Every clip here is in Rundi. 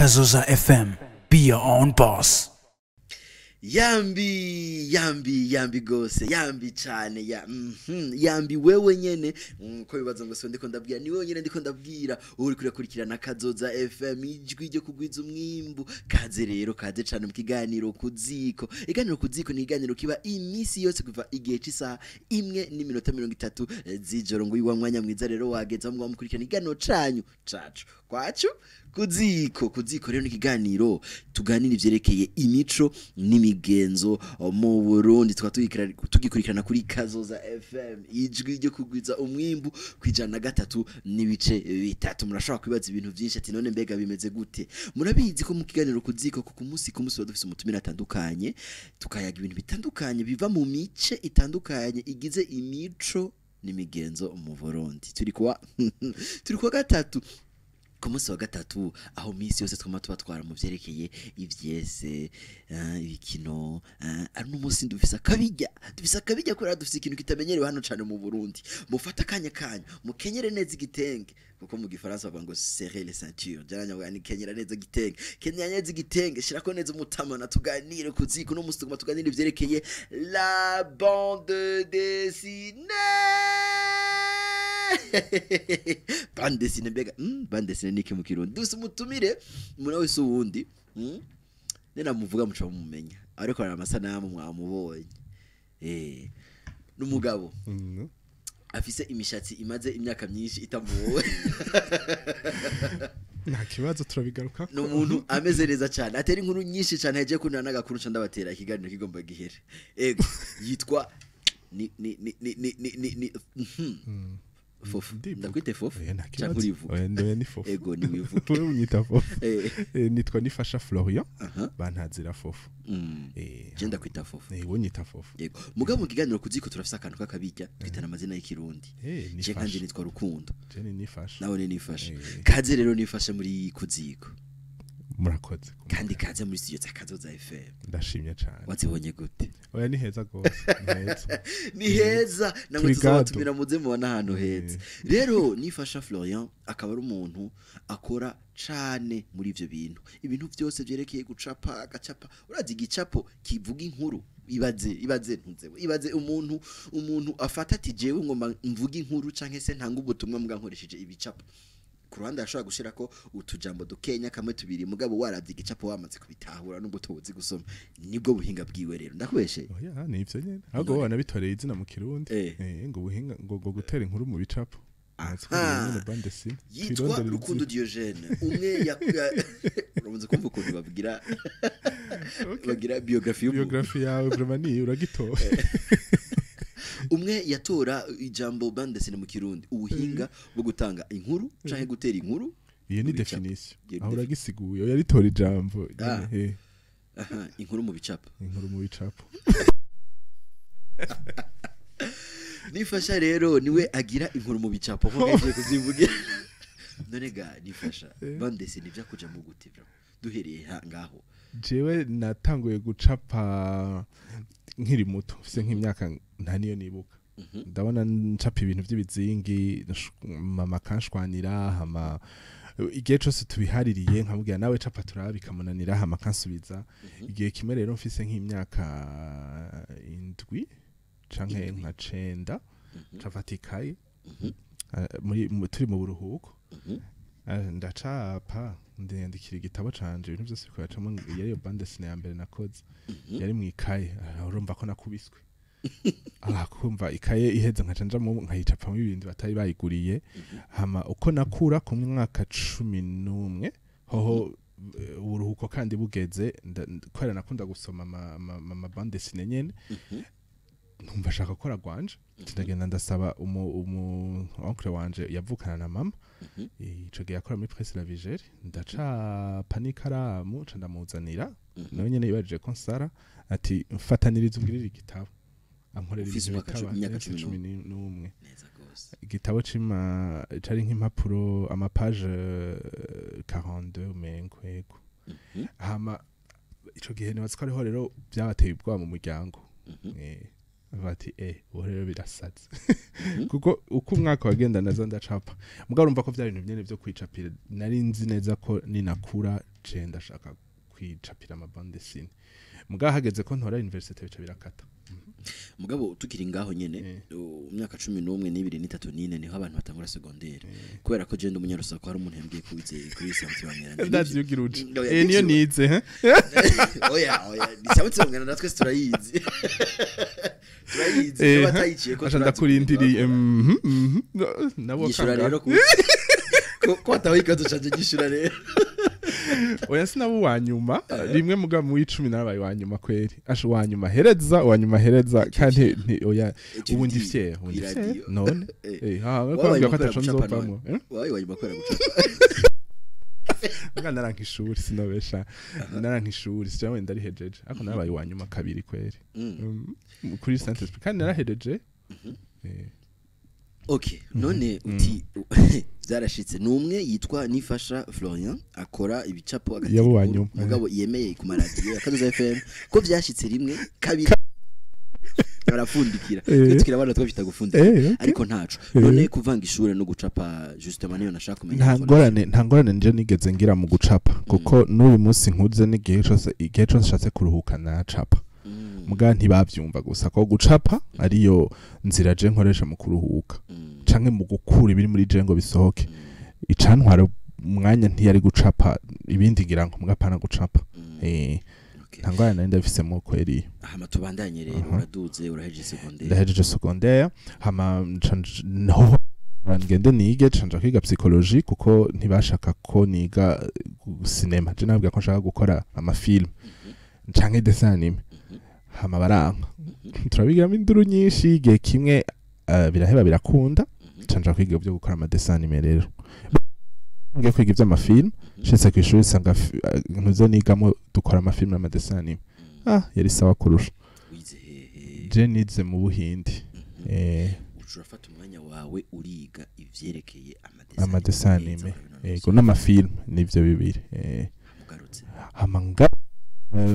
Kazoza FM. Be your own boss. Yambi, yambi, yambi gose, yambi cane ya yambi wewe nyene. Ko bibaza ngo so ndiko ndabwira, ni wewe nyene ndiko ndabwira uri kurakurikirana Kazoza FM, ijwi ryo kugwiza umwimbu. Kaze rero, kaze cane mu kiganiro Kuziko. Iganiro Kuziko ni iganiro kiba imisi yose kuva igihe c'isaha 1:30 z'ijoro. Ngo iwa mwanya mwiza rero wageza mwa mukurikirana iganiro canyu, cacu, kwacu, Kuziko. Kuziko rero ni ikiganiro tuganira ivyerekeye imico n'imigenzo mu Burundi, tukaba tugikurikirana kuri Kazoza FM, ijwi ryo kugwiza umwimbu, 103.3. Murashobora kwibaza ibintu vyinshi, ati none mbega bimeze gute? Murabizi ko mu kiganiro Kuziko ku munsi ku munsi tuba dufise umutumire atandukanye, tukayaga ibintu bitandukanye biva mu mice itandukanye igize imico n'imigenzo mu Burundi. Turi kuwa gatatu, ku munsi wa gatatu, aho minsi yose twama tubatwara mu vyerekeye ivyese, ibikino. Ari n'umunsi dufise akabirya kubera dufise ikintu kitamenyerewe hano cane mu Burundi. Mufata akanya kanyu, mukenyere neza igitenge, kuko mu gifaransa bavuga ngo "serrer les ceintures". Jaranya ni kenyera neza igitenge, kenyera neza igitenge, shirako neza umutamana, tuganire Kuziko. No munsi tuguma tuganire ivyerekeye la bande dessinée. Bande dessinée, mbega bande dessinée niki mu Kirundi? Dufise umutumire umuntu wese uwundi, nena muvuga muca mumumenya, ariko hari amasanamu mwamubonye. N'umugabo afise imishatsi imaze imyaka myinshi itamuwe. Nta kibazo, turabigaruka. Ni umuntu ameze neza cyane, atera inkuru nyinshi cyane, yagiye kunira n'agakuru nca ndabatera ikiganiro kigomba gihere. Ego, yitwa ni Fofu. Ndivuga. Ndakwite Fofu Oya, nta canke kibazo. urivuga? Oya, ndoya ni Fofu. Ego, niwivuge. Wewe unyita Fofu. Nitwa Nifasha Florian, bantazira Fofu. Je ndakwita Fofu. Wowe unyita Fofu. Yego, mugabo mu kiganiro Kuziko turafise akantu k'akabirya, twitana amazina y'Ikirundi. Je Nifasha. kanje nitwa Rukundo. Je ni Nifasha. Nawe ni Nifasha. Kaze rero Nifasha muri Kuziko. Murakoze. Kandi kaze muri studio za Kazoza FM. Ndashimye cyane. Wazibonye gute? Oya, ni heza gose, ni heza. Ni heza namwe. Turi Tuzabatumira muze mubona ahantu heza. Rero Nifasha Florian akaba ari umuntu akora cane muri ivyo bintu, ibintu byose vyerekeye gucapa, agacapa. Urazi igicapo kivuga inkuru? Ibaze, ibaze, ntuzewe, ibaze umuntu afata ati jewe ngomba mvuga inkuru canke se ntanga ubutumwa mbwa nkoresheje ibicapo. Ku ruhande ashobora gushirako utujambo dukenya kamwe tubiri, mugabo waravye igicapo wamaze kubitahura nubwo tubuzi gusoma. Nibwo buhinga bwiwe rero, ndakubeshe? Oya, ni ivyo nyene, ahubwo wowe wanabitoreye izina mu Kirundi. Ngo ubuhinga ngo gutera inkuru mu bicapo. Aha. Bande dessinée. Yitwa Twironderera Rukundo izina. Diogene. Umwe ya uramaze kumva ukuntu babwira, bagira biographie y'umuntu. Biographie yawe vraiment ni uragitora. Umwe yatora ijambo bande dessinée mu Kirundi, ubuhinga bwo gutanga inkuru canke gutera inkuru Iyo ni mu bicapo. définition. Iyo ni Aho uragisiguye, oya, ritora ijambo. Ah. Aha, inkuru mu bicapo. Inkuru mu bicapo. Nifasha rero niwe agira inkuru mu bicapo nko ngiye kuzivugira. None ga Nifasha, bande dessinée vyakuja mu gute bro, duhereye ngaho? Jewe natanguye gucapa nkiri muto, mfise nk'imyaka nta niyo nibuka. Ndabona ncapa ibintu by'ibizingi, mama akanshwanira, hama igihe cose tubihaririye nkamubwira nawe capa turaba, bikamunanira, hama akansubiza. Igihe kimwe rero mfise nk'imyaka 7 canke 7. nka 9, ncafata ikaye, turi mu buruhuko, ndacapa, ndiyandikira igitabo canje, ibintu byose bikoracamo. Yari iyo bande dessinée ya mbere nakoze, yari mu ikaye. Urumva ko nakubiswe. Kumva ikaye iheze nkaca njamo nkayicapamwo ibintu batari bayiguriye. Hama uko nakura, ku mwaka 11 hoho, uburuhuko kandi bugeze, kubera nakunda gusoma ama bande dessinée nyene, numva ashaka gukora gwanje. Ndagenda ndasaba umu oncle wanje yavukana na mama, ico gihe yakora muri Presse La Vigere, ndacapa n'ikaramu, ca ndamuzanira. Nawe nyene yibajije ko nsara, ati mfataniriza umbwirire igitabo, ankorera Ufise ibintu umwaka bitaba. imyaka Mfise 11. 11. Neza gose. Igitabo cima cari nk'impapuro, amapages 42 umengo, yego. Hama ico gihe nibaza ko ariho rero byabateye ubwoba mu muryango. Bati ubu rero birasaze, kuko uko umwaka wagenda naza ndacapa. Mugabo urumva ko vya bintu nyene vyo kwicapira, nari nzi neza ko ninakura je ndashaka kwicapira ama bande dessinée. Mugabo hageze ko ntora université, bica birakata. Mugabo tukiri ngaho nyene, umyaka 11, 2, 3, 4, niho abantu batangura secondaire, kubera ko je ndi umunyarusako, hari umuntu yambwiye kubize kuri Saint Bamweranda. Ndazi ugira uje. Niyo nize he. Oya, ni Saint Bamweranda, twese turayizi, turayizi. Batayiciye ko Acha ndakurindiriye. Nabo Gishura rero ko ataho ikibazo canje, gishura rero. Oya, sinabo uwa nyuma rimwe, muga mu 10 narabaye uwa nyuma kweri. Asha, uwa nyuma hereza, uwa nyuma hereza, kandi oya, ubu ndi fier, ubu ndi fier none. Ha, Wabaye ko ko kubera ataco gucapa? nzovamwo. None wabaye wanyuma kubera gucapa? Muga naranka ishuri, sinobesha, naranka ishuri, sijawe ndarihejeje, ariko narabaye uwa nyuma kabiri kweri. Kuri Saint Esprit, kandi narahejeje. Okay, none uti byarashitse, ni umwe yitwa Nifasha Florian, akora ibicapo, agatera Yabo wa inkuru, nyuma. mugabo yemeye ku maradiyo ya Kazoza FM ko vyashitse rimwe, kabiri barapfundikira. Twe tukiri abana twabyita gupfundikira. Okay. Ariko ntaco. None kuvanga ishure no gucapa, justement niyo nashaka kumenya. Nta ngorane nje nigeze ngira mu gucapa, kuko n'uyu munsi nkuze n'igihe cose, igihe cose nshatse kuruhuka nacapa. Muga ntibavyumva gusa ko gucapa ariyo nzira je nkoresha mu kuruhuka canke mu gukura ibiri muri je ngo bisohoke. Icantwara umwanya ntiyari gucapa ibindi, ngira ngo mugapana gucapa. Nta ngorane nari ndabifisemo kweri. Hama tubandanye rero. Uraduze, urahejeje secondaire. Ndahejeje secondaire, hama naho ngende nige, nca nja kwiga psychologie, kuko ntibashaka ko niga cinéma. Je nababwira ko nshaka gukora ama film canke dessin animé, hama baranka, turabigiramo induru nyinshi igihe kimwe, biraheba birakunda. Nca nja kwiga ibyo gukora ama dessin animé. Rero ngiye kwiga ivy'ama film, nshitse kw'ishuri nsanga ntuze nigamo dukora ama film n'ama dessin animé. Yari sawa kurusha. Wize hehe? Je nize mu Buhindi. Uca urafata umwanya wawe uriga ivyerekeye ama dessin. Ama dessin animé, yego, n'ama film, nivyo bibiri. Mugarutse? Hama nga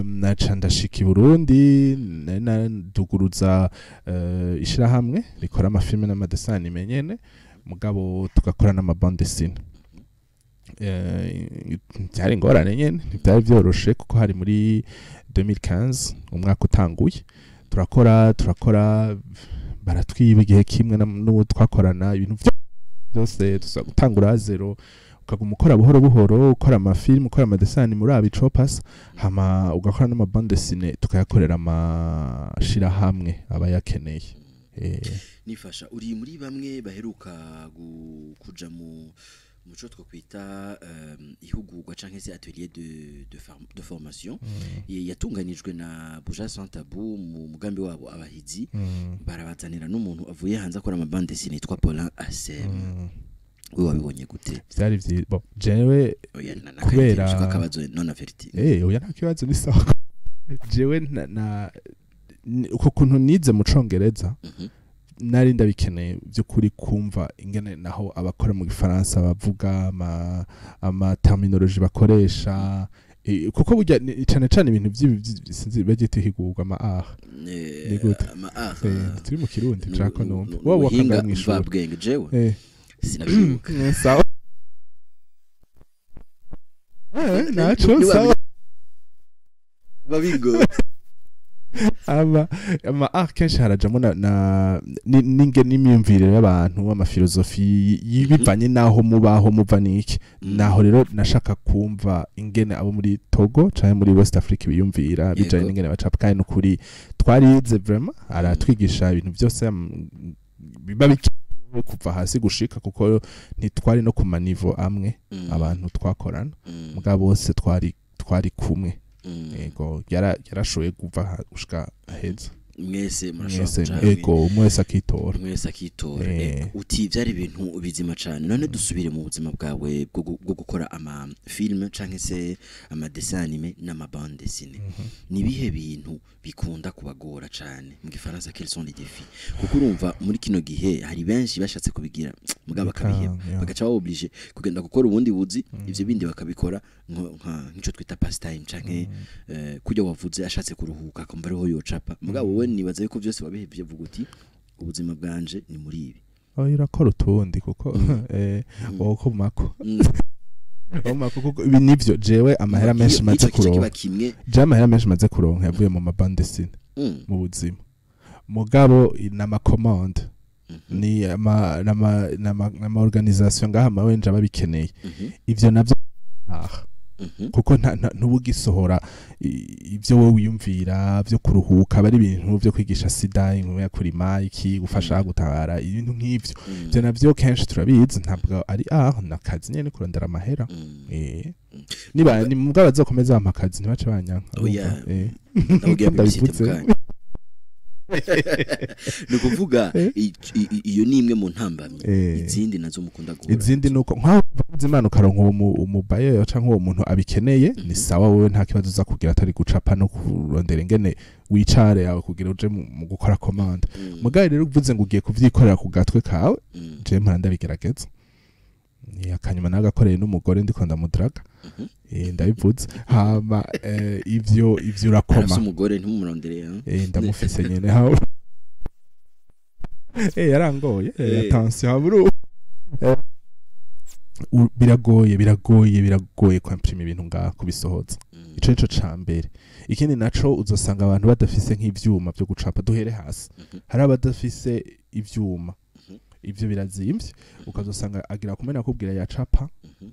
naca ndashika i Burundi, nari naduguruza ishirahamwe rikora ama film n'ama dessin animé nyene, mugabo tugakora n'ama bande dessinée. Byari ingorane nyene, ntibyari vyoroshe, kuko hari muri 2015, umwaka utanguye. Turakora, baratwiba igihe kimwe n'uwo twakorana, ibintu byose tuza gutangura zéro. Ukaguma ukora buhoro buhoro, ukora ama film, ukora ama dessin animé, uraba icopasa, hama ugakora n'ama bande dessinée, tukayakorera amashirahamwe aba yakeneye. Nifasha, uri muri bamwe baheruka kuja mu muco twokwita ihugurwa canke se atelier de formation yatunganijwe na Buja Sans Tabou mu mugambi wabo Abahizi. Barabazanira n'umuntu avuye hanze akora ama bande dessinée yitwa Paulin Assem. We wabibonye gute? Vyari vyiza. Bon, jewe Oya, na akabazo non averti. Oya, nta kibazo, ni sawa. Jewe uko kuntu nize mu Congereza, nari ndabikeneye by'ukuri kumva ingene naho abakora mu Gifaransa bavuga, ama terminologie bakoresha, kuko burya cane cane ibintu sinzi bagyita ihigurwa, ama art. Ni gute? Ama art. Turi mu Kirundi, nshaka numva wowe ubuhinga wakangara mw'ishuri. mvabwenge, jewe sinavyibuka. Sawa. Naco sawa. Babingo. Ama art kenshi harajamo na ninge n'imyumvire y'abantu, ama philosophie bivanye naho mubaho, muva niki. Naho rero nashaka kumva ingene abo muri Togo canke muri West Africa biyumvira bijanye n'ingene bacapa. Kandi nukuri twarize vraiment, aratwigisha ibintu byose biba bikenewe kuva hasi gushika, kuko ntitwari no ku ma niveau amwe abantu twakorana, mugabo bose twari kumwe. Yego, yarashoboye kuva gushika aheza. Mwese murashobora Mwese. kuja hamwe. Ego, umwe wese akitora. Umwe wese akitora. Uti byari ibintu bizima cane. None dusubire mu buzima bwawe bwo gukora ama film canke se ama dessin animé n'ama bande dessinée. Ni bihe bintu bikunda kubagora cane? Mu Gifaransa, quels sont les défis? Kuko urumva muri kino gihe hari benshi bashatse kubigira, mugabo bakabiheba, bagaca baba obligé kugenda gukora ubundi buzi, ivyo bindi bakabikora nk'ico twita pastime canke kurya wavuze, ashatse kuruhuka akumva ariho yocapa. Mugabo wowe Wewe nibaza yuko byose wabihevye, vuga uti ubuzima bwanje ni muri ibi. Oya, urakora utundi kuko wowe mako mako, kuko ibi nivyo jewe amahera menshi maze Ico kiba kuronka. Kimwe. Jewe amahera menshi maze kuronka yavuye mu ma bandes dessinées mu buzima, mugabo n'ama commandes ni ama nama nama nama organisation ngaha ama wenje ababikeneye. Ivyo navyo kuko ntubugisohora ivyo wowe wiyumvira vyo kuruhuka, aba ari ibintu vyo kwigisha sida, inkuru ya kurima, iki, gufasha, gutabara, ibintu nk'ivyo. Ivyo navyo kenshi turabizi, ntabwo ari nakazi nyene kurondera amahera. Niba ni mugabo bazokomeza bampa akazi, ntibace banyanka. Oya, urumva? Ndababwira Ko publicité ndabivuze. mu kanya. Ni ukuvuga iyo ni imwe mu ntambamyi. Izindi nazo mukunda guhura? Izindi nuko nkaho uvuze Imana ukaronka uwo umubaye canke uwo muntu abikeneye, ni sawa, wowe nta kibazo uza kugira atari gucapa no kurondera ingene wicare yawe kugira uje mu gukora commande. Mugabo rero uvuze ngo ugiye kuvyikorera ku gatwe kawe, je mpora ndabigerageza. Ni akanyuma nagakoreye n'umugore ndiko ndamudraga. Ndabivuze hama ivyo urakoma. Arafise umugore, ntimumurondere, hein? Ndamufise nyene hawe, yarangoye. Attention haburu. Biragoye, biragoye, biragoye kwimprima ibintu ngaha, kubisohoza. Ico nico ca mbere. Ikindi naco, uzosanga abantu badafise nk'ivyuma vyo gucapa. Duhere hasi. Hari abadafise ivyuma. Ivyo birazimvye, ukazosanga agira kumena akubwira yacapa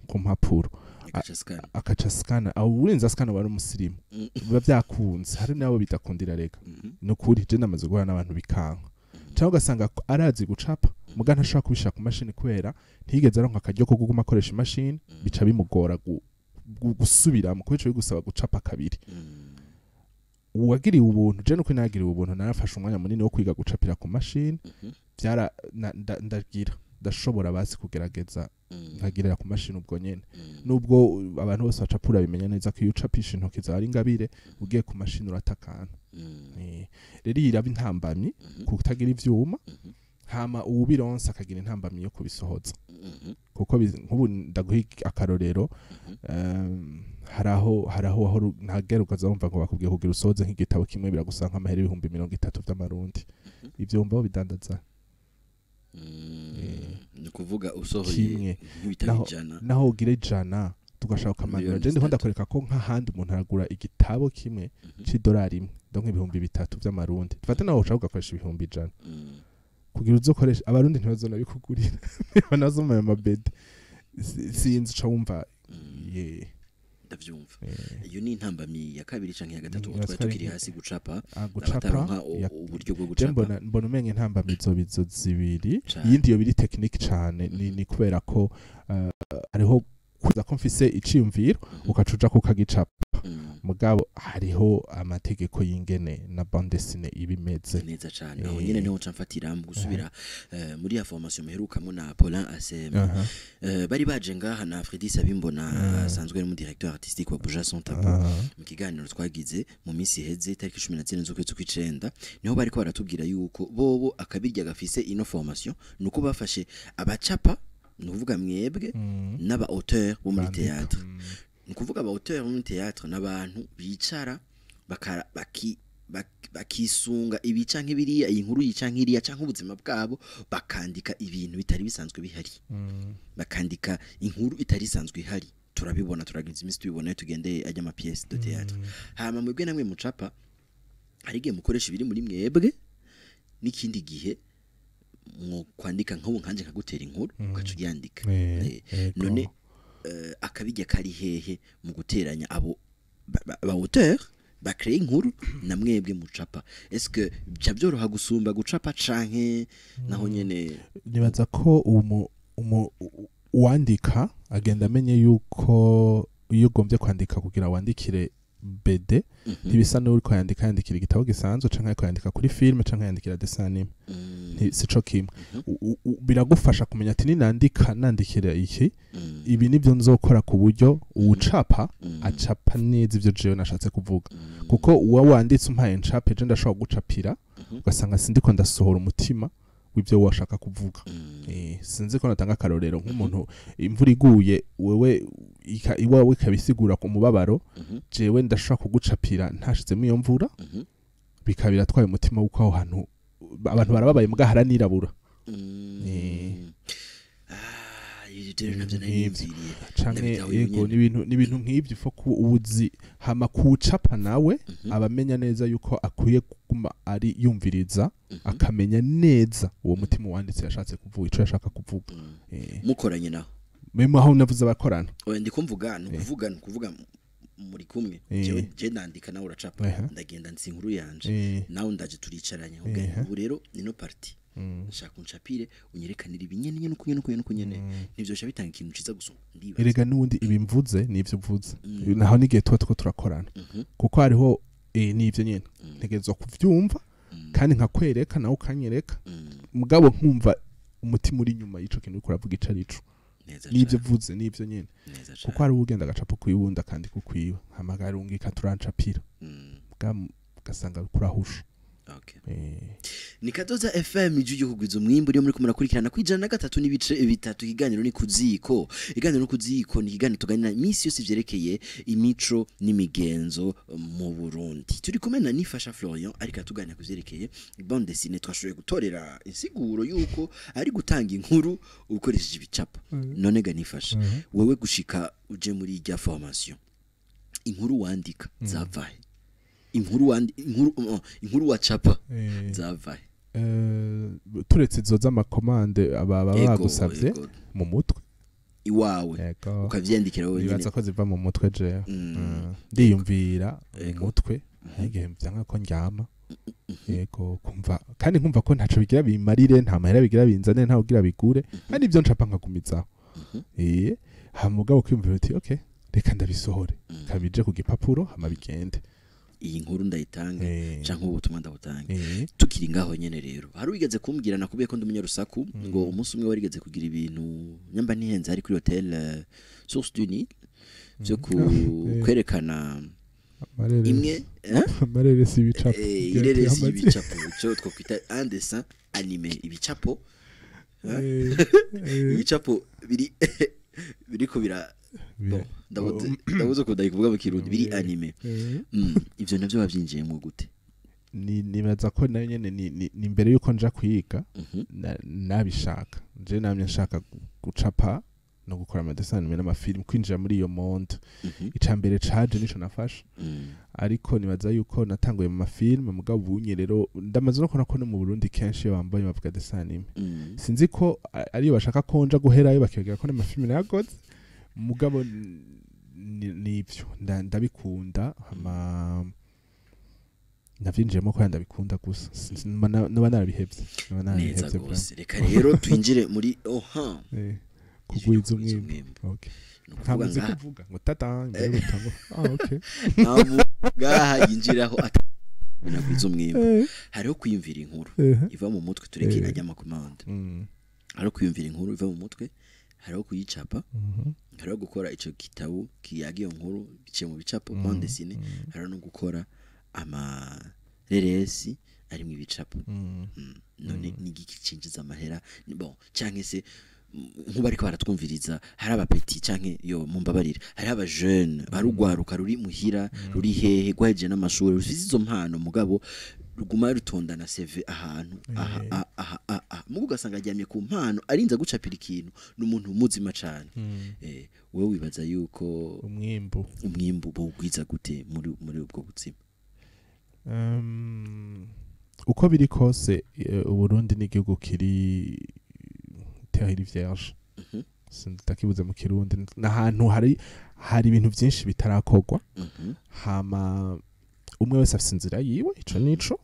ku mpapuro, Agaca scan. Akaca scana aho, urenze scana wari umusirimu. Biba vyakunze, hari nabo bidakundira rega. Nukuri je ndamaze guhura n'abantu bikanka, cyangwa ugasanga ko arazi gucapa muga ntashobora kubishira ku mashini kubera ntiyigeze aronka akaryo ko kuguma akoresha imashini. Bica bimugora gusubiramo kubera ico bigusaba gucapa kabiri. Uwagiriwe ubuntu, je nuko nagiriwe ubuntu, narafashe umwanya munini wo kwiga gucapira ku mashini. Byara ndagira ndashobora basi kugerageza nkagirira ku mashini ubwo nyene. Nubwo abantu bose bacapura bimenya neza ko iyo ucapisha intoki zawe ari ingabire, ugiye ku mashini uratakana. Rero iyi iraba intambamyi kutagira ivyuma. Hama uwubironse akagira intambamyi yo kubisohoza, kuko nk'ubu ndaguha akarorero. Haraho aho ntagera ukaza wumva ngo bakubwiye kugira usohoze nk'igitabo kimwe biragusaba nk'amahera 30,000 vy'amarundi. Ivyo wumva bidandaza? Ni ukuvuga usohoye Kimwe. nk'ibitabo 100. Naho ugira 100 tugashaka ukamanura. Miliyoni Je ndiho 3. ndakwereka ko nk'ahandi umuntu aragura igitabo kimwe c'idolari imwe, donc 3000 vy'amarundi. Dufate nawe ushaka ugakoresha 100,000 kugira uzokoresha, abarundi ntibazonabikugurira, banazoma ayo mabede. Sinzi uca wumva ye. Ndavyumva. Iyo ni intambamyi ya kabiri canke ya gatatu? Ya Twari tukiri hasi gucapa. Gucapa. Abataronka uburyo bwo Je gucapa. mbona umenga intambamyi zobizo zibiri. Cane. Iyindi yo biri technique cane, ni kubera ko hariho kuza ko mfise iciyumviro, ugaca uja kukagicapa. Mugabo hariho amategeko y'ingene na bande dessinée iba imeze. Neza cane. Aho nyene niho nca mfatira mu gusubira muri ya formation muherukamo na Paulin Asem. Bari baje ngaha na Freddy Sabimbona, asanzwe ari mu directeur artistique wa Buja Sans Tabou. Mu kiganiro twagize mu minsi iheze, itariki 14 z'ukwezi kw'icenda, niho bariko baratubwira yuko bobo akabirya gafise ino formation nuko bafashe abacapa, ni ukuvuga mwebwe, n'aba auteur bo muri Bandika. théâtre. Ni ukuvuga aba auteur bo muri théâtre n'abantu bicara bakisunga ibi canke biriya, iyi nkuru iyi canke iriya, canke ubuzima bwabo, bakandika ibintu bitari bisanzwe bihari, bakandika inkuru itari isanzwe ihari. Turabibona, turagize iminsi tubibona iyo tugendeye ajya ama pièces de théâtre. Hama mwebwe namwe mucapa, hari igihe mukoresha ibiri muri mwebwe, n'ikindi gihe mwo kwandika nk'ubu nkanje nkagutera inkuru, ugaca uyandika. None akabijya kari hehe mu guteranya abo ba auteur bacréeye inkuru na mwebwe mucapa? Est-ce que bica byoroha gusumba gucapa, canke naho nyene? Nibaza ko uwandika agenda amenye yuko iyo ugombye kwandika kugira wandikire BD, ntibisa n'uriko yandika yandikira igitabo gisanzwe, canke ariko yandika kuri film, canke yandikira dessin animé. Sico kimwe. Biragufasha kumenya ati ninandika nandikira iki, ibi nivyo nzokora ku buryo uwucapa acapa neza ivyo jewe nashatse kuvuga. Kuko uwa wanditse umpaye ncape, je ndashobora gucapira, ugasanga sindiko ndasohora umutima w'ivyo washaka kuvuga. Sinzi ko natanga akarorero nk'umuntu imvura iguye, wewe iwawe ikabisigura ku mubabaro, jewe ndashobora kugucapira ntashizemo iyo mvura. Bikaba biratwaye umutima w'uko aho hantu abantu barababaye muga haranirabura. Ah, ibyo rero nabyo nari niyumviriye. Canke Ndabitahuye yego, nyene. n'ibintu nk'ibyo fo ku ubuzi hama kucapa nawe abamenya neza yuko akwiye kuguma ari yumviriza, akamenya neza uwo mutima wanditse yashatse kuvuga ico yashaka kuvuga. Mukoranye naho? Memo aho navuze abakorana. Oya, ndi kumvuga ni ukuvuga muri kumwe. Jewe je ndandika, nawe uracapa. Ndagenda nsi inkuru yanje, nawe ndaje turicaranye. Ubu rero nino partie nshaka uncapire, unyerekanire ibinyene nyene uko nyene uko nyene uko nyene, ntivyosha bitanga ikintu ciza gusumba, ndibaza. Erega n'ubundi ibi mvuze nivyo mvuze naho n'igihe tuba two turakorana, kuko hariho n'ivyo nyene ntegerezwa kuvyumva kandi nkakwereka nawe ukanyereka, mugabo nkumva umutima uri inyuma y'ico kintu uriko uravuga ico arico. Neza N'ivyo cane. mvuze n'ivyo nyene. Neza Kuko cane. hari ugenda agacapa ukwiwe, akandika ukwiwe, hama akarungika turancapira, ugasanga uriko urahusha. Ni Kadoza FM, ijwi ryo kugwiza umwimbu, uriyo muri murakurikirana ku 103.3. Ikiganiro ni Kuziko. Ikiganiro ni Kuziko ni ikiganiro tuganira iminsi yose vyerekeye imico n'imigenzo mu Burundi. Turi kumwe na Nifasha Florian, ariko atuganira ku vyerekeye bande dessinée. Twashoboye gutorera insiguro yuko ari gutanga inkuru ukoresheje ibicapo. None ga Nifasha, wewe gushika uje muri irya formation, inkuru wandika zavahe? Inkuru wandi inkuru inkuru wacapa zavahe? Turetse izo z'amakomande aba bagusavye, mu mutwe. Iwawe? Ego. Ukavyandikira wowe nyene? Nibaza ko ziva mu mutwe jewe. Ndiyumvira mu mutwe igihe vyanka ko ndyama, yego, kumva kandi nkumva ko ntaco bigira bimarire, nta mahera bigira binzane, nta ugira bigure, kandi ivyo ncapa nkagumizaho. Hama mugabo kwiyumvira uti: "Okay, reka ndabisohore kabije ku gipapuro, hama bigende." Iyi nkuru ndayitange canke ubu butumwa ndabutange. Tukiri ngaho nyene rero, hari wigeze kumbwira, nakubwiye ko ndi umunyarusaku, ngo umunsi umwe warigeze kugira ibintu, nyamba ntihenze, hari kuri hotel Source du Nil, vyo kwerekana Amareresi. imwe, eh? Amareresi y'ibicapo. Ireresi y'ibicapo, ico twokwita un dessin animé, ibicapo. Ibicapo biri biriko bira, bon, ndabuze ukuntu ndabikuvuga mu Kirundi, biri animé. Ivyo navyo wavyinjiyemwo gute? Nibaza ko nayo nyene ni mbere yuko nja kwiga. Nabishaka je, namye nshaka gucapa no gukora amadessin animé n'amafilm, kwinjira muri iyo monde. Ica mbere caje nico nafashe. Ariko nibaza yuko natanguye mu mafilm, mugabo ubunye rero ndamaze no kubona ko no mu Burundi kenshi iyo bambaye bavuga dessin animé. Sinzi ko ariyo bashaka ko nja guherayo, bakibwira ko n'amafilm nayakoze, mugabo nivyo ndabikunda, hama navyinjiyemo kubera ndabikunda gusa. Noba narabihevye, noba Neza narabihevye. gose. Reka rero twinjire muri oha Kugwiza kugwiza umwimbu. Umwimbu. Okay. Ni Ntabwo ukuvuga uzi ngaha kuvuga ngo tata imbere y'urutango. Ah, okay. Nta muntu ngaha yinjiraho atanagwiza umwimbu. Hariho kwiyumvira inkuru iva mu mutwe, tureke ajya amakomande. Hariho kwiyumvira inkuru iva mu mutwe, hariho kuyicapa, hariho gukora ico gitabo kiyaga iyo nkuru biciye mu bicapo, bande dessinée, hariho no gukora amareresi arimwo ibicapo. None ni igiki cinjiza amahera? Bon, canke se nkuba ariko baratwumviriza, hari abapeti canke yo mumbabarira, hari aba jeune, hari urwaruka ruri muhira, ruri hehe, rwahejeje n'amashuri, rufise izo mpano, mugabo ruguma rutondana CV ahantu aha aha aha aha, aha, mugo ugasanga aryamye ku mpano, arinze gucapira ikintu n'umuntu muzima cane. Wewe wibaza yuko Umwimbu. Umwimbu bowugwiza gute muri ubwo buzima? Uko biri kose, Uburundi ni igihugu kiri terre vierge. Sindakibuze mu Kirundi, n'ahantu hari ibintu byinshi bitarakorwa. Hama umwe wese afise inzira yiwe, ico nico.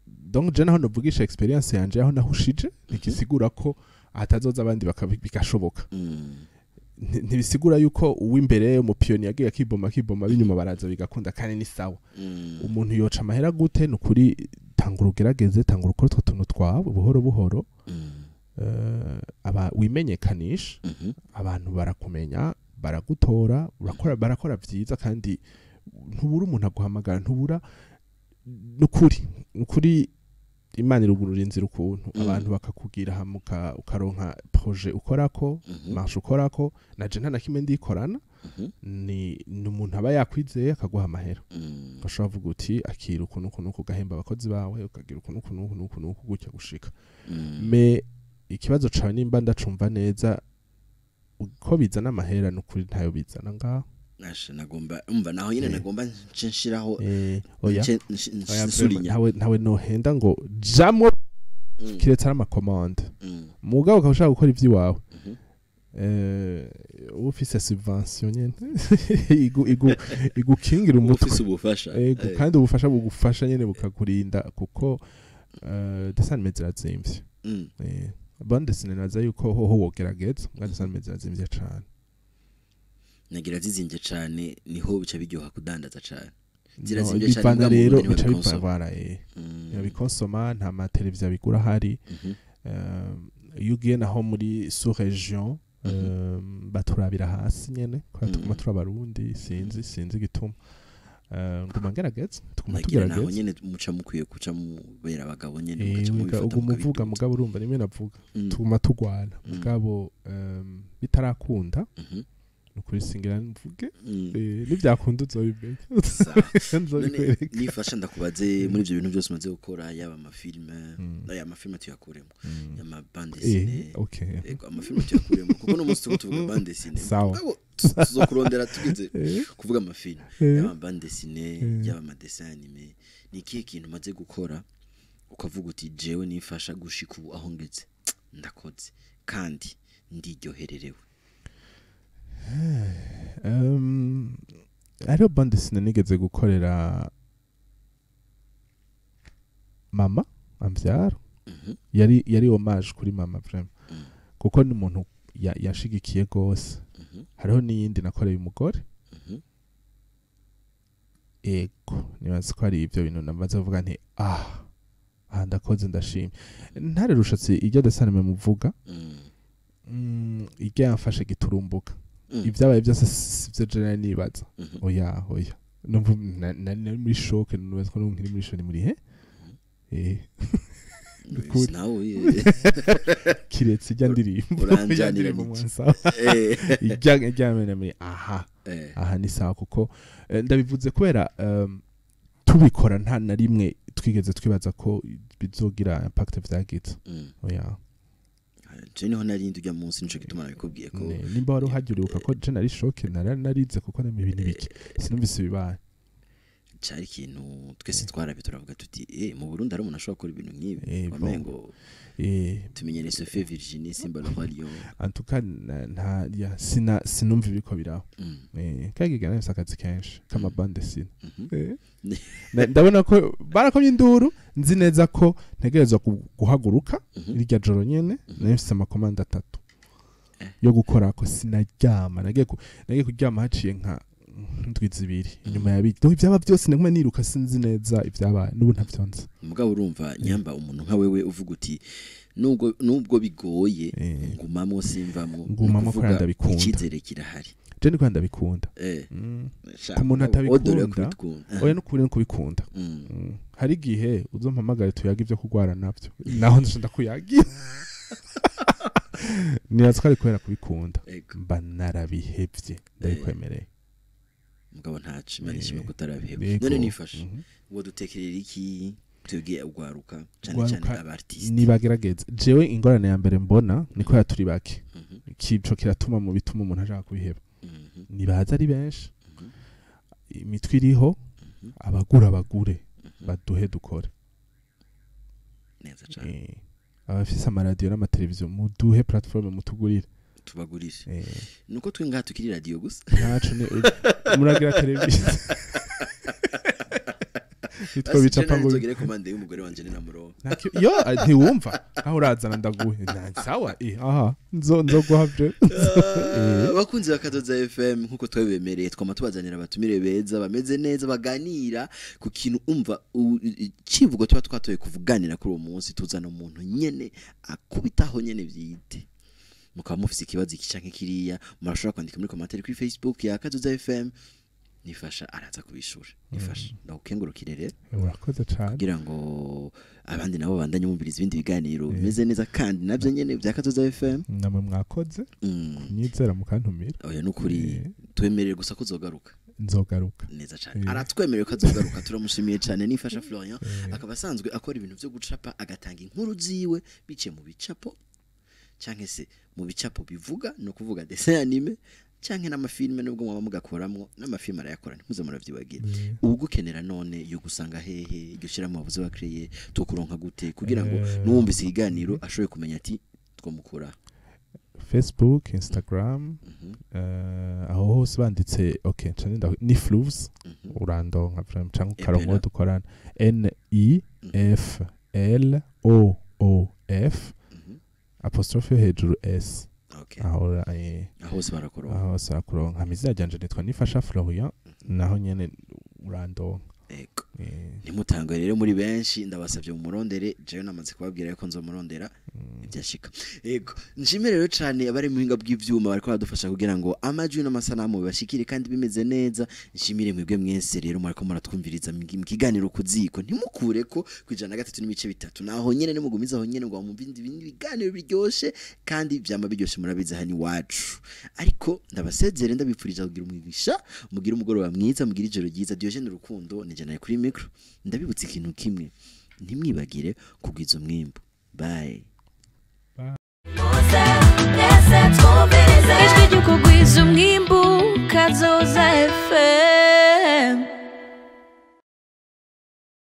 Donc je naho novugisha expérience yanje aho nahushije, ntigisigura ko hatazoza abandi bigashoboka. Ntibisigura yuko uw'imbere umupiyoni yagiye akiboma akiboma, b'inyuma baraza bigakunda, kandi ni sawa. Umuntu yoca amahera gute? Ni ukuri, tangura ugerageze, tangura ukore utwo tuntu twawe buhoro buhoro. Aba wimenyekanisha, abantu barakumenya, baragutora, urakora, barakora vyiza, kandi ntubura umuntu aguhamagara, ntubura. Nukuri Imana irugurura inzira ukuntu abantu bakakugira, hama ukaronka projet ukorako, marché ukorako. Naje nta na kimwe ndikorana. Ni umuntu aba yakwizeye akaguha amahera. Ugashobora kuvuga uti akira ukuntu ukuntu uku, ugahemba abakozi bawe, ukagira ukuntu ukuntu ukuntu ukuntu uku gutya gushika. Mais ikibazo cawe, nimba ndacumva neza, uko bizana amahera, nukuri ntayo bizana ngaho. Nashe nagomba umva naho nyine nagomba nce nshiraho Oya. nce Oya, nsulinya. ntawe nohenda ngo jamwo, kiretse ari ama commandes. Mugabo ukaba ushaka gukora ivy'iwawe, uba ufise subvention nyene igukingira umutwe. Ufise ubufasha. Ego, kandi ubufasha bugufasha nyene bukakurinda, kuko dessin animé zirazimvye. Bande dessinée naza yuko hoho wogerageza, mbwa dessin animé zirazimvye cane. Nagira zizinvye cane niho bica biryoha kudandaza cane. No, Zirazimvye cane, bivana mbwa mu rero Burundi bica ntibabikonsoma. bivana ntibabikonsoma, nta mateleviziyo abigura ahari. Iyo ugiye naho muri sous région, baturabira hasi nyene kubera tuguma turi Abarundi. Sinzi igituma. Nguma ngerageza, tuguma Nagira naho tugerageza. nyene muca mukwiye kuca mubera abagabo nyene, mugaca wiga mubifata uguma uvuga, mukabiduza. Mugabo urumva nimwe navuga, tuguma tugwana, mugabo bitarakunda, nukuri singira mvuge. Nibyakunda uzobimenya. Sawa. None Nzobikwereka. nifasha ndakubaze, muri ivyo bintu byose umaze gukora, yaba ama films, aya ama films tuyakuremo, ama bande dessinée. Ego, ama films tuyakuremo kuko no munsi turiko tuvuga bande dessinée. Sawa. Mugabo tuzokurondera tugeze kuvuga ama films. Yaba bande dessinée, yaba ama dessins animés, ni ikihe kintu umaze gukora ukavuga uti jewe nifasha gushika ubu aho ngeze ndakoze kandi ndiryohererewe? Hariho bande dessinée nigeze gukorera mama amvyara. Yari hommage kuri mama vraiment, kuko ni umuntu yashigikiye gose. Hariho n'iyindi nakoreye umugore. Ego, nibaza ko ari ibyo bintu namaze kuvuga nti ah aha ndakoze, ndashimye. Ntare Rushatsi, iryo dessin animé muvuga, iryo yamfashe giturumbuka. Ibyabaye byose sivyo je nari nibaza. Oya, oya, numva nari muri choc, nibaza ko nkiri muri choc, ni muri he Nukuri. Nawe Kiretse ijya ndirimbo. Uranjanira Ijya ndirimbo n'iki? mwansaba. Ijya mene muri aha aha ni sawa, kuko ndabivuze kubera tubikora nta na rimwe twigeze twibaza ko bizogira impact vyagize. Oya. Je niho narindi ujya munsi, nico gituma nabikubwiye ko Nimba wari uhajya uribuka ko je nari choqué, narize kuko ni ibintu biki sinumvise ibibaye. Cari ikintu twese twarabe turavuga tuti mu Burundi hari umuntu ashobora gukora ibintu nk'ibi. Wamenye ngo tumenyere Sophie Virginie, Simba le Roi Lion. En tout cas nta ya sina sinumva ibiko biraho. Kagiga nafise akazi kenshi kama bande dessinée. Ndabona ko barakomye induru, nzi neza ko ntegerezwa guhaguruka. Irya joro nyene nari mfise ama commandes atatu yo gukora ko sinaryama. Nagiye kuryama haciye nka ndwi 2 inyuma ya biki. Donc ivyaba byose naguma niruka, sinzi neza ibyabaye, n'ubu ntavyo nzi. Mugabo urumva nyamba umuntu nka wewe uvuga uti nubwo bigoye, ngumamwo simvamwo. Ngumamwo Ni ukuvuga kubera ndabikunda. Icyizere kirahari. Je niko ndabikunda. Ku muntu Odore yo atabikunda, kubikunda. Oya, n'ukuri no kubikunda. Hari igihe uzompamagare tuyaga ibyo kurwara navyo, naho nje ndakuyagira. Nibaza ko ari kubera kubikunda. Mba narabihevye, ndabikwemereye. Mugabo ntaco, Imana ishimwe ko utarabiheba. Yego. None nifashe uwo dutekerera iki twebwe ugwaruka, cane cane Ugwaruka, aba artiste? Nibagerageze. Jewe ingorane ya mbere mbona niko yaturi bake. Kico kiratuma mu bituma umuntu ashaka kubiheba. Nibaza ari benshi, imitwe iriho, abagura bagure, baduhe dukore. Neza cane. Abafise amaradiyo n'amateleviziyo, muduhe plateforme, mutugurire. Tubagurire. Nuko twe ngaha tukiri radio gusa. Ntaco ni muragira televiziyo nitwo bicapa ngo nzogere commande y'umugore wanje ni namuronka. Yo ntiwumva aho urazana ndaguhe. Sawa, aha nzoguha byo. Abakunzi ba Kazoza FM, nkuko twabibemereye, twama tubazanira abatumire beza bameze neza, baganira ku kintu umva icivugo tuba twatoye kuvuganira kuri uwo munsi. Tuzana umuntu nyene akubitaho nyene vyite. Mukaba mufise ikibazo iki canke kiriya, murashobora kwandika muri commentaire kuri Facebook ya Kazoza FM, Nifasha araza kubishura. Nifasha, ndagukengurukire rero. Urakoze cane. Kugira ngo abandi nabo bandanye bumviriza ibindi biganiro bimeze neza kandi navyo nyene bya Kazoza FM. Namwe mwakoze kunyizera mukantumira. Oya, nukuri twemerere gusa ko uzogaruka. Nzogaruka. Neza cyane. Aratwemereye ko azogaruka, turamushimiye cyane. Nifasha Florian akaba asanzwe akora ibintu byo gucapa, agatanga inkuru ziwe biciye mu bicapo canke se mu bicapo bivuga, no kuvuga dessin animé canke n'amafilme, nubwo mwaba mugakoramwo n'amafilme arayakora, ntimuze muravyibagira. Ugukenera none yo gusanga hehe? Iryo shirahamwe wavuze wa créé, tukuronka gute kugira ngo n'uwumvise ikiganiro ashobore kumenya ati twamukura? Facebook, Instagram, aho hose banditse, okay, nca ni Flooves, urandonka vraiment, canke ukaronka uwo Epela. dukorana, Nifloof apostrophe yo hejuru S. Aho Aho hose barakuronka. Aho hose urakuronka. Hama izina ryanje nitwa Nifasha Florian, naho nyene urandonka. Ego. Ntimutangwe rero muri benshi, ndabasabye mumurondere. Jewe namaze kubabwira yuko nzomurondera ibyashika. Ego, nshimire rero cyane abari mu buhinga bw'ivyuma bariko baradufasha kugira ngo amajwi n'amasanamu bibashikire kandi bimeze neza. Nshimire mwebwe mwese rero mwariko muratwumviriza mu kiganiro Kuziko. Ntimukure ko ku 103.3, naho nyene nimugumiza aho nyene ngo mumve ibindi biganiro biryoshe kandi vyama biryoshe, murabizi hano iwacu. Ariko ndabasezere, ndabipfuriza kugira umugisha, mugire umugoroba mwiza, mugire ijoro ryiza. Diogene Rukundo nije nawe kuri micro. Ndabibutsa ikintu kimwe: ntimwibagire kugwiza umwimbu. Bye. Ijwi ry'ukugwiza umwimbu, Kazoza FM.